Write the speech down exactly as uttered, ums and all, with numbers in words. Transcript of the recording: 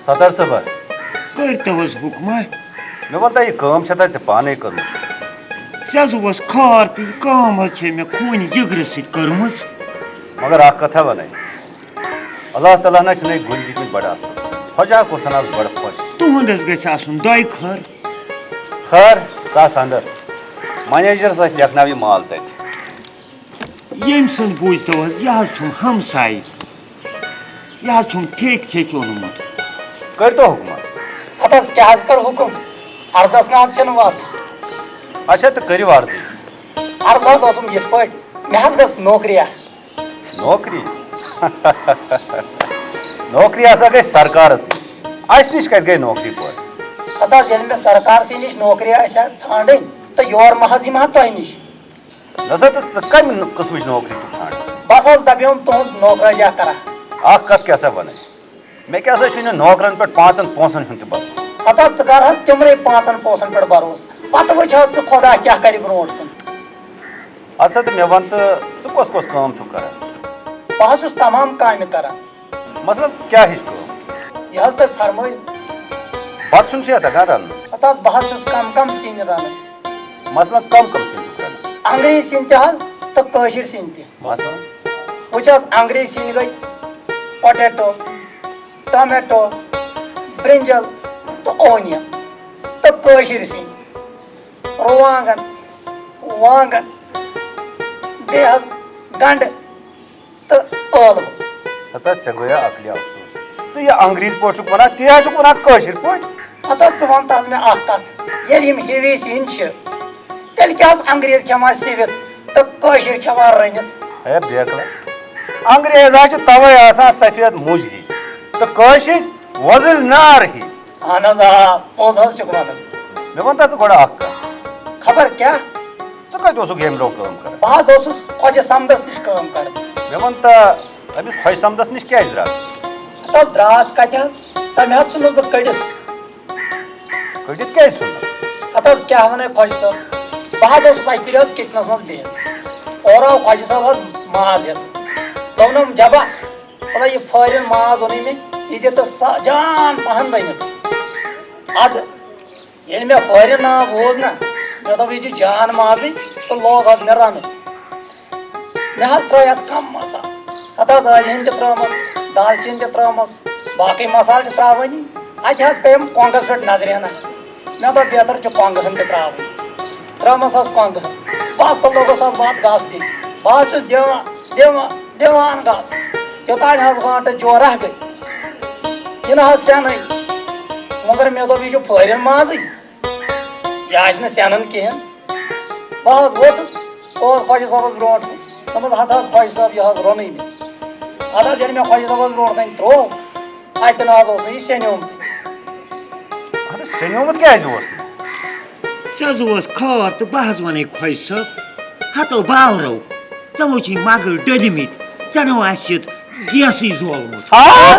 ستار صٲبہ۔ کٔرۍتو حظ حُکمہ۔ مےٚ وَن تہٕ، یہِ کٲم چھےٚ تۄہہِ ژےٚ پانَے کٔرمٕژ؟ ژےٚ حظ اوس خار تہٕ یہِ کٲم حظ چھےٚ مےٚ خوٗنہِ جِگرٕ سۭتۍ کٔرمٕژ۔ مگر اَکھ کَتھا وَنَے، اللہ تعالیٰ ہَن چھُنَے گُلۍ دِتمٕتۍ بَڑٕ اَصٕل۔ خۄجہ کوٚرتھَن آز بَڑٕ خۄش۔ تُہُنٛد حظ گژھِ آسُن دۄیہِ خٲر۔ خٲر، ژٕ آس اَندَر۔ منیجرَس اَتھِ لیکھناو یہِ مال تَتہِ۔ ییٚمۍ سُنٛد بوٗزتو حظ، یہِ حظ چھُم ہمسایہِ۔ یہِ حظ چھُم ٹھیکہٕ ٹھیکہٕ اوٚنمُت۔ کٔرۍتو حُکمہ۔ ہتہٕ حظ، کیٛاہ حظ کَرٕ حُکُم؟ عرضس نہ حظ چھَنہٕ وَتھ۔ اچھا، تہٕ کٔرِو عرضٕے۔ عرض حظ اوسُم یِتھ پٲٹھۍ، مےٚ حظ گٔژھ نوکری اکھ۔ نوکری؟ نوکری ہسا گٔے سرکارس نِش۔ اَسہِ نِش کَتہِ گٔے نوکری پٲدٕ؟ ہتہٕ حظ، ییٚلہِ مےٚ سرکارسٕے نِش نوکری آسہِ ہا ژھانٛڈٕنۍ، تہٕ یور مہ حظ یِمہٕ ہا تۄہہِ نِش۔ نہ سا، تہٕ ژٕ کَمہِ قٕسمٕچ نوکری چھُکھ ژھانٛڈان؟ بس حظ دَپیوم تُہٕنٛز نوکرٲزیا کرا۔ اَکھ کَتھ کیٛاہ سا وَنَے؟ مےٚ کیٛاہ سا چھُنہٕ نوکرَن پٮ۪ٹھ پانٛژَن پونٛسَن ہُنٛد تہِ بَرُن۔ ہتا ژٕ کر حظ تِمنٕے پانٛژَن پونٛسَن پٮ۪ٹھ بَروسہٕ، پَتہٕ وٕچھ حظ ژٕ خۄدا کیٛاہ کَرِ برونٛٹھ کُن۔ اَدٕ سا، تہٕ مےٚ وَن تہٕ، ژٕ کۄس کۄس کٲم چھُکھ کران؟ بہٕ حظ چھُس تمام کامہِ کران۔ مثلاً کیٛاہ ہِش کٲم؟ یہِ حظ تۄہہِ فرمٲیِو۔ بَتہٕ سیُن چھُیا تَگان رَنُن؟ ہتا حظ، بہٕ حظ چھُس کم کم سِنۍ رَنان۔ مثلاً کم کم سیُن چھُکھ رَنان؟ انگریزۍ سِنۍ تہِ حظ تہٕ کٲشِر سِنۍ تہِ۔ مثلاً؟ وٕچھ حظ، انگریزۍ سِنۍ گٔے پوٹیٹو، ٹومیٹو، برنجل تہٕ اونین تہٕ کٲشِر سِنۍ، رُوانٛگن، وانٛگن، بیٚیہِ حظ گنڈٕ تہٕ ٲلوٕ۔ ہتا ژےٚ گویا عقلہِ افسوس۔ ژٕ یہِ انگریزۍ پٲٹھۍ چھُکھ وَنان، تی حظ چھُکھ وَنان کٲشِر پٲٹھۍ۔ ہتا ژٕ وَن تہٕ حظ مےٚ اکھ کتھ، ییٚلہِ یِم ہِوی سِنۍ چھِ، تیٚلہِ کیٛاہ حظ انگریز کھٮ۪وان سِوِتھ تہٕ کٲشِر کھٮ۪وان رٔنِتھ؟ ہے بیکلا، انگریز حظ چھِ توے آسان سفید مُج ہی تہٕ کٲشِر وۄزٕلۍ نار ہی۔ اہن حظ، آ، پوٚز حظ چھُکھ وَنان۔ مےٚ وَن تہٕ ژٕ گۄڈٕ اکھ کَتھ۔ خبر کیٛاہ؟ ژٕ کَتہِ اوسُکھ ییٚمہِ برٛونٛہہ کٲم کران؟ بہٕ حظ اوسُس خۄجہِ صمدس نِش کٲم کران۔ مےٚ وَن تہٕ، أمِس خۄجہِ صمدس نِش کیٛازِ درٛاکھ؟ ہتہٕ حظ درٛاس کَتہِ حظ؟ تَمہِ حظ ژھُنُس بہٕ کٔڑِتھ۔ کٔڑِتھ کیٛازِ ژھُنُن؟ ہتہٕ حظ کیٛاہ وَنَے خۄجہِ صٲب؟ بہٕ حظ اوسُس اَکہِ پھِرِ حظ کِچنَس منٛز بِہِتھ۔ اورٕ آو خۄجہِ صٲب حظ ماز ہٮ۪تھ۔ دوٚپنَم، "جبا، وَلہٕ یہِ فٲرِن ماز اوٚنُے مےٚ، یہِ دِ تہٕ سا-، جان پَہَن رٔنِتھ۔" اَدٕ ییٚلہِ مےٚ فٲرِن ناو بوٗز نا، مےٚ دوٚپ، "یہِ چھُ جان مازٕے"، تہٕ لوگ حظ مےٚ رَنُن۔ مےٚ حظ ترٛٲے اَتھ کَم مصالہٕ۔ اَتھ حظ ٲلۍ ہٕنٛدۍ تہِ ترٛٲومَس، دالچیٖن تہِ ترٛٲومَس، باقٕے مصالہٕ چھِ ترٛاوٲنی۔ اَتہِ حظ پیٚیَم کۄنٛگَس پٮ۪ٹھ نظرِ ہنا۔ مےٚ دوٚپ، "بیتر چھُ کۄنٛگہٕ ہن تہِ ترٛاوٕنۍ۔" ترٛٲومَس حظ کۄنٛگہٕ ہن۔ بَس تہٕ لوٚگُس حظ بہٕ اَتھ گس دِنہِ۔ بہٕ حظ چھُس دِوان، دِوان، دِوان گس۔ یوٚتانۍ حظ گٲنٛٹہٕ جورہ گٔے۔ یہِ نہ حظ سٮ۪نٕے۔ مگر مےٚ دوٚپ، یہِ چھُ فٲرِن مازٕے۔ یہِ آسہِ نہٕ سٮ۪نان کِہیٖنۍ۔ بہٕ حظ ووتُس، گوس خۄجہِ صٲبَس برونٛٹھ کُن۔ دوٚپمَس، "ہَتہٕ حظ خۄجہِ صٲب، یہِ حظ روٚنُے مےٚ۔" اَدٕ حظ ییٚلہِ مےٚ خۄجہِ صٲبَس برونٛٹھ کَنہِ ترٛوو، اَتہِ نہ حظ اوس نہٕ یہِ سیٚنیومتُے۔ اَدٕ سیٚنیومُت کیٛازِ اوس نہٕ؟ ژےٚ حظ اوس خار تہٕ بہٕ حظ وَنَے خۄجہِ صٲب، ہَتو باورو، ژےٚ وٕچھی مَگر ڈٔلمٕتۍ، ژےٚ نہٕ آسہِ یَتھ گیسٕے زولمُت۔ آ؟